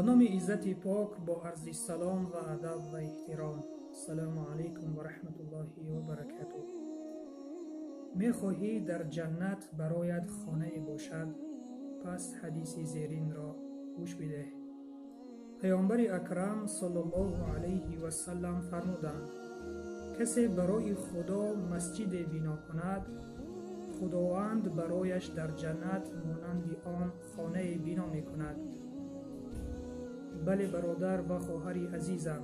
Номи иззати пок, бо арзи салом ва адаб ва эҳтиром. Ассалому алайкум ва раҳматуллоҳи ва баракатуҳ. Мехоҳӣ дар ҷаннат бароят хонае бошад? Пас ҳадиси зеринро гӯш бидеҳ. Паёмбари акрам саллаллоҳу алайҳи васаллам фармуданд: касе барои Худо масҷиде бино кунад, Худованд барояш дар ҷаннат монанди он хонае бино мекунад. Бале, бародар ва хоҳари азизам,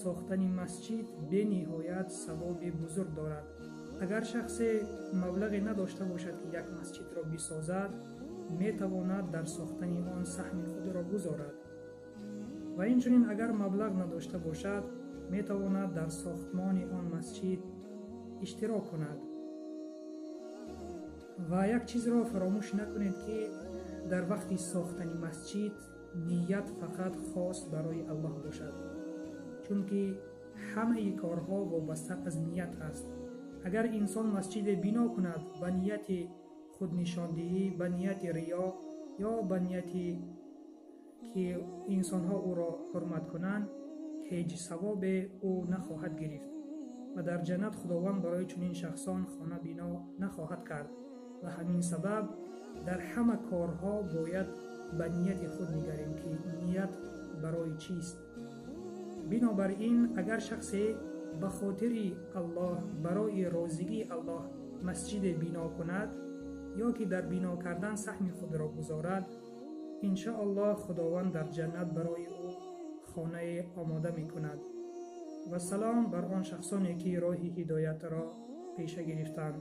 сохтани масҷид бениҳоят савоби бузург дорад. Агар шахсе маблағе надошта бошад, ки як масҷидро бисозад, метавонад дар сохтани он саҳми худро гузорад. Ва инчунин агар маблағ надошта бошад, метавонад дар сохтмони он масҷид иштирок кунад. Ва як чизро фаромӯш накунед, ки дар вақти сохтани масҷид ният фақат хос барои Аллоҳ бошад, чунки ҳамаи корҳо вобаста аз ният аст. Агар инсон масҷиде бино кунад ба нияти худнишондиҳӣ, ба нияти риё ё ба нияти ки инсонҳо ӯро ҳурмат кунанд, ҳеҷ савобе ӯ нахоҳад гирифт ва дар ҷаннат Худованд барои чунин шахсон хона бино нахоҳад кард. Ва ҳамин сабаб дар ҳама корҳо бояд ба нияти худ нигарем, ки ният барои чист. Бинобар ин агар шахсе ба хотири Аллоҳ, барои розигии Аллоҳ масҷиде бино кунад ё ки дар бино кардан саҳми худро гузорад, иншоаллоҳ Худованд дар ҷаннат барои ӯ хонае омода мекунад. Ва салом бар он шахсоне, ки роҳи ҳидоятро пеша гирифтанд.